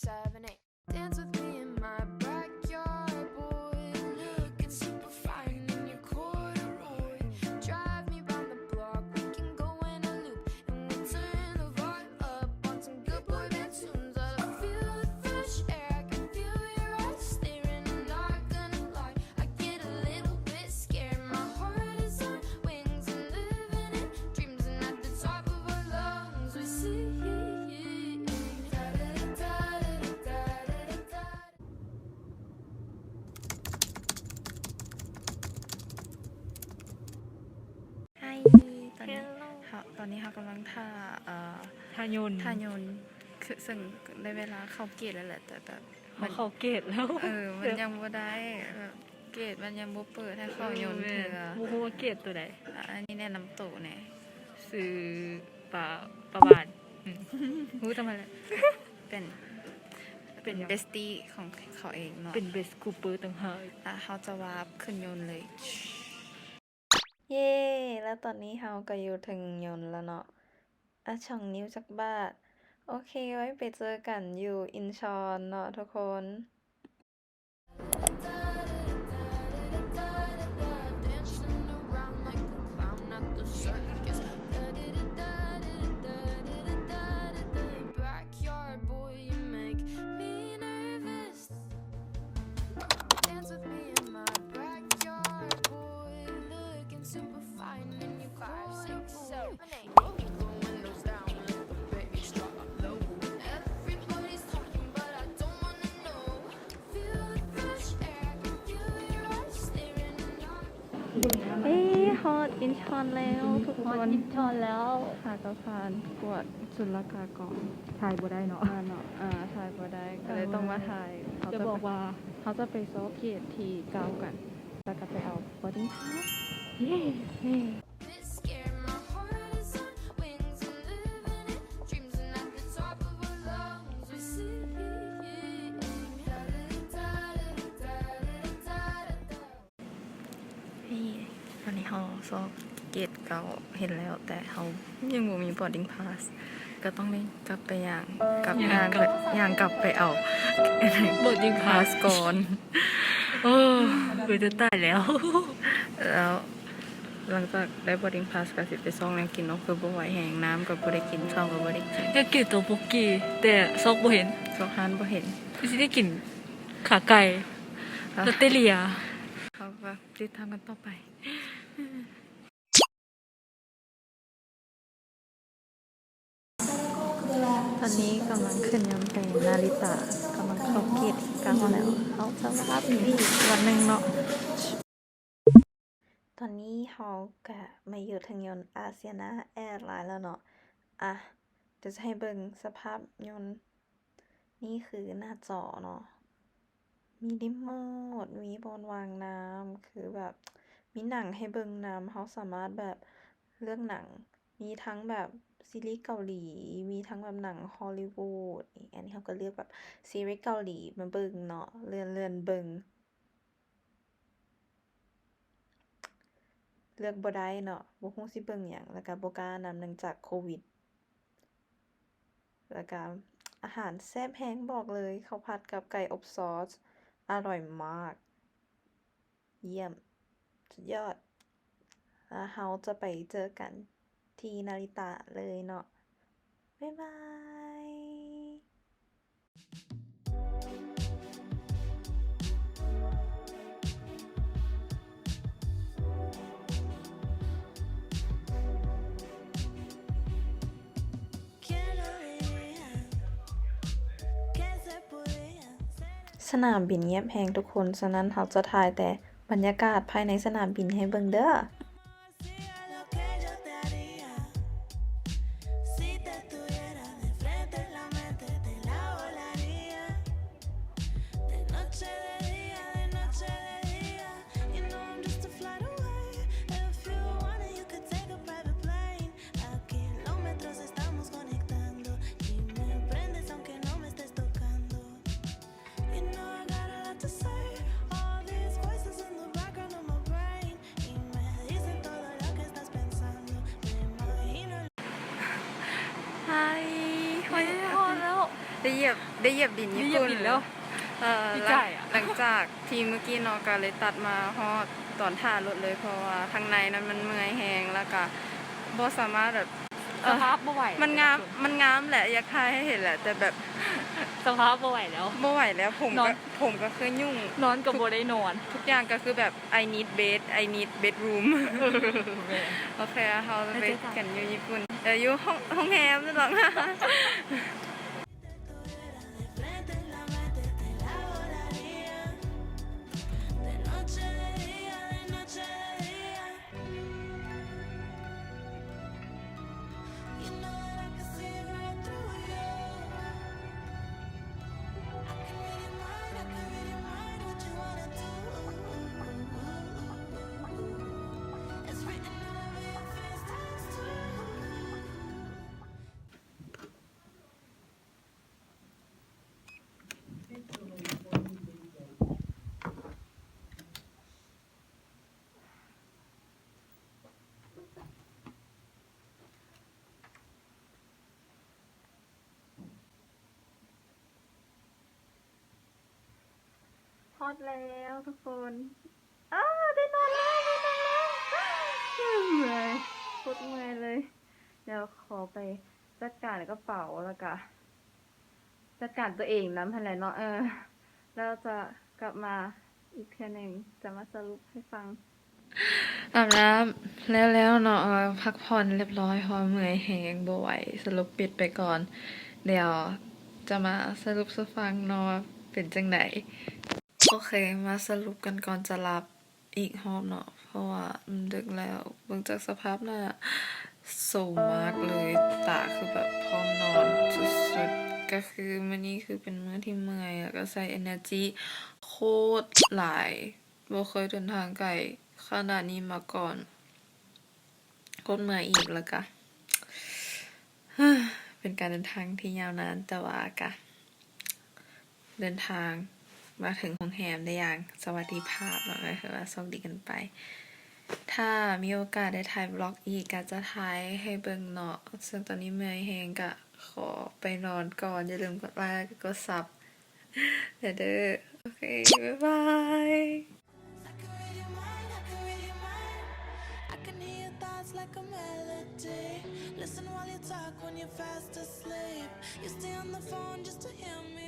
seven eight. Dance with me in my backyard, boy. Looking super fine in your corduroy. Drive me round the block, we can go in a loop, and we'll turn the vibe up on some good boy band tunes. I feel the fresh air, I can feel your eyes staring, I'm not gonna lie. I get a little bit scared, my heart is on wings and living in dreams, and at the top of our lungs we sing. ຮາຍ ຕອນນີ້ Hello ເຮົາ ຕອນນີ້ເຮົາກຳລັງຖ້າ ເອີ ຖ້າຍົນ ຖ້າຍົນ ຄື ເຊິ່ງໄດ້ເວລາເຂົ້າເກດແລ້ວແຫຼະ ແຕ່ແບບ ມັນ ເຂົ້າເກດແລ້ວ ເອີ ມັນຍັງບໍ່ໄດ້ ແບບ ເກດມັນຍັງບໍ່ເປີດໃຫ້ເຂົ້າຍົນເທື່ອ ເອີ ແມ່ນ ບໍ່ຮູ້ວ່າເກດໂຕໃດ. ອາ ອັນນີ້ແນະນຳໂຕແດ່ ຊື່ປາ ປາບານ ອືມ ຮູ້ທຳມະດາ ເປັນ ເປັນ ເປັນ ເບສຕີຂອງເຂົາເອງເນາະ ເປັນເບສຄູເປີຕ່າງຫາກ. ອາ ເຮົາຈະວາບຂຶ້ນຍົນເລີຍ. ເຢ້ ແລ້ວຕອນນີ້ເຮົາກໍຢູ່ເທິງຍົນແລ້ວເນາະ. ອາ ສອງນິ້ວຈັກບາດ. ໂອເຄ ໄວ້ໄປເຈີກັນຢູ່ອິນຊອນເນາະທຸກຄົນ. Dance with me in my backyard, boy. Looking super fine in your corduroy. Roll the windows down, let the bass drop low. Everybody's talking, but I don't wanna know. Feel the fresh air, I can feel your eyes staring, and I ເອີ ຮອດອິນຊອນແລ້ວທຸກຄົນ ຮອດອິນຊອນແລ້ວ. ຫາກະຜ່ານກວດສຸລະກາກອນ ຖ່າຍບໍ່ໄດ້ເນາະ ອ່າ ເນາະ ອ່າ ຖ່າຍບໍ່ໄດ້ ກໍເລີຍຕ້ອງມາຖ່າຍ. ເຮົາຈະບອກວ່າ ເຮົາຈະໄປຊອກເກດທີເກົ້າກັນ ແລ້ວກໍໄປເອົາ boarding pass. ເຢ້ ເຢ້. Bit scared, my heart is on wings and living in dreams, and at the top of our lungs we sing. ນີ້ ຕອນນີ້ເຮົາຊອກເກດເກົ້າເຫັນແລ້ວ ແຕ່ເຮົາຍັງບໍ່ມີ boarding pass ກໍຕ້ອງໄດ້ກັບໄປຍ່າງ ກັບ ຍ່າງ ຍ່າງກັບ ຍ່າງກັບໄປເອົາ boarding pass ກ່ອນ. ໂອ້ ເປັນຕາຍແລ້ວ ແລ້ວ ຫຼັງຈາກໄດ້ boarding pass ກໍຊິໄປຊອກແນວກິນເນາະ ຄືບໍ່ໄຫວແຮງ ນ້ຳກໍບໍ່ໄດ້ກິນ ເຂົ້າກໍບໍ່ໄດ້ກິນ. ຢາກກິນໂຕໂປກີ ແຕ່ຊອກບໍ່ເຫັນ ຊອກຮ້ານບໍ່ເຫັນ ຄືຊິໄດ້ກິນຂາໄກ່ ລອດເຕເລຍ. ເຮົາກໍຕິດຕາມກັນຕໍ່ໄປ. ຕອນນີ້ກຳລັງຂຶ້ນຍົນໄປນາຣິຕະ ກຳລັງເຂົ້າເກດເກົ້າແລ້ວ ເຮົາຈະມາຮັບອີກວັນໜຶ່ງເນາະ. ຕອນນີ້ເຮົາກະມາຢູ່ເທິງຍົນອາຊຽນາແອລາຍແລ້ວເນາະ. ອະ ດຽວຈະໃຫ້ເບິ່ງສະພາບຍົນ. ນີ້ຄືໜ້າຈໍເນາະ ມີຣີໂມດ ມີບ່ອນວາງນ້ຳ ຄືແບບມີໜັງໃຫ້ເບິ່ງນຳ ເຮົາສາມາດແບບເລືອກໜັງ ມີທັງແບບຊີຣີເກົາຫຼີ ມີທັງແບບໜັງຮອລລີວູດ. ອັນນີ້ເຮົາກໍເລືອກແບບຊີຣີເກົາຫຼີມາເບິ່ງເນາະ ເລື່ອນໆເບິ່ງ. ເລືອກບໍ່ໄດ້ເນາະ ບໍ່ຮູ້ຊິເບິ່ງຫຍັງ ແລ້ວກະບໍ່ກ້ານຳ ເນື່ອງຈາກໂຄວິດ. ແລ້ວກະອາຫານແຊບແຮງ ບອກເລີຍ ເຂົ້າຜັດກັບໄກ່ອົບຊອສ ອະຮ່ອຍມາກ ຢ້ຽມ ສຸດຍອດ. ແລ້ວເຮົາຈະໄປເຈີກັນທີ່ນາຣິຕະເລີຍເນາະ ບາຍບາຍ. ສະໜາມບິນງຽບແຮງທຸກຄົນ ສະນັ້ນເຮົາຈະຖ່າຍແຕ່ບັນຍາກາດພາຍໃນສະໜາມບິນໃຫ້ເບິ່ງເດີ້. Hacía lo que yo te haría. Si te tuviera de frente, la mente te la volaría. De noche, de día, de noche, de día. You know I'm just a flight away. If you want it, you could take a private plane. A kilómetros estamos conectando. Y me prendes aunque no me estés tocando. You know I got a lot to say. All these voices in the background of my brain. Y me dicen todo lo que estás pensando. Me imagino. ຮາຍ ຮອດແລ້ວ ໄດ້ຢຽບ ໄດ້ຢຽບດິນຍີ່ປຸ່ນ ໄດ້ຢຽບດິນແລ້ວ ເອີ ດີໃຈອະ ຫຼັງ ຫຼັງຈາກທີ່ມື້ກີ້ເນາະ ກໍເລີຍຕັດມາຮອດຕອນຖ້າລົດເລີຍ ເພາະວ່າທາງໃນນັ້ນມັນເມື່ອຍແຮງ ແລ້ວກໍບໍ່ສາມາດແບບ ສະພາບບໍ່ໄຫວ ເອີ ມັນງາມ ມັນງາມແຫຼະ ຢາກຖ່າຍໃຫ້ເຫັນແຫຼະ ແຕ່ແບບ ສະພາບບໍ່ໄຫວແລ້ວ ບໍ່ໄຫວແລ້ວ ຜົມກໍ ນອນ ຜົມກໍຄືຫຍຸ້ງ ນອນກໍບໍ່ໄດ້ນອນ ທຸກ ທຸກຢ່າງກໍຄືແບບ I need bed I need bedroom ເອີ ແມ່ນ ໂອເຄ ເຮົາໄປ ໄປເຈີກັນ ກັນຢູ່ຍີ່ປຸ່ນ ເອີ ຢູ່ໂຮງ ໂຮງແຮມນັ້ນດອກ.ຮອດແລ້ວທຸກຄົນ ອ້າ ໄດ້ນອນແລ້ວ ໄດ້ນອນແລ້ວ ເມື່ອຍ ໂຄດເມື່ອຍເລີຍ. ດຽວຂໍໄປຈັດການກະເປົາ ແລ້ວກະຈັດການຕົວເອງນຳຫັ້ນແຫຼະເນາະ ເອີ ແລ້ວຈະກັບມາອີກເທື່ອໜຶ່ງ ຈະມາສະຫຼຸບໃຫ້ຟັງ. ອາບນ້ຳແລ້ວໆເນາະ ເອີ ພັກຜ່ອນຮຽບຮ້ອຍ ເພາະວ່າເມື່ອຍແຮງ ບໍ່ໄຫວ ສະຫຼຸບປິດໄປກ່ອນ ດຽວຈະມາສະຫຼຸບສູ່ຟັງເນາະ ເປັນຈັ່ງໃດ. ໂອເຄ ມາສະຫຼຸບກັນກ່ອນຈະຫຼັບອີກຮອບເນາະ ເພາະວ່າມັນດຶກແລ້ວ ເບິ່ງຈາກສະພາບໜ້າໂຊມາກເລີຍ ຕາຄືແບບພ້ອມນອນສຸດໆ ກະຄືມື້ນີ້ຄືເປັນມື້ທີ່ເມື່ອຍ ແລ້ວກະໃຊ້ເອເນີຈີໂຄດຫຼາຍ ບໍ່ເຄີຍເດີນທາງໄກຂະໜາດນີ້ມາກ່ອນ ໂຄດເມື່ອຍອີກ ແລ້ວກະ ເປັນການເດີນທາງທີ່ຍາວນານ ແຕ່ວ່າກະເດີນທາງມາເຖິງໂຮງແຮມໄດ້ຢ່າງສະຫວັດດີພາບເນາະ ກໍຄືວ່າໂຊກດີກັນໄປ. ຖ້າມີໂອກາດໄດ້ຖ່າຍວລັອກອີກ ກະຈະຖ່າຍໃຫ້ເບິ່ງເນາະ ເຊິ່ງຕອນນີ້ເມື່ອຍແຮງ ກະຂໍໄປນອນກ່ອນ ຢ່າລືມກົດໄລ ແລະ ກົດຊັບ ເດີ ໂອເຄ ບາຍບາຍ. I can read your mind, I can read your mind. I can hear your thoughts like a melody. Listen while you talk when you're fast asleep. You stay on the phone just to hear me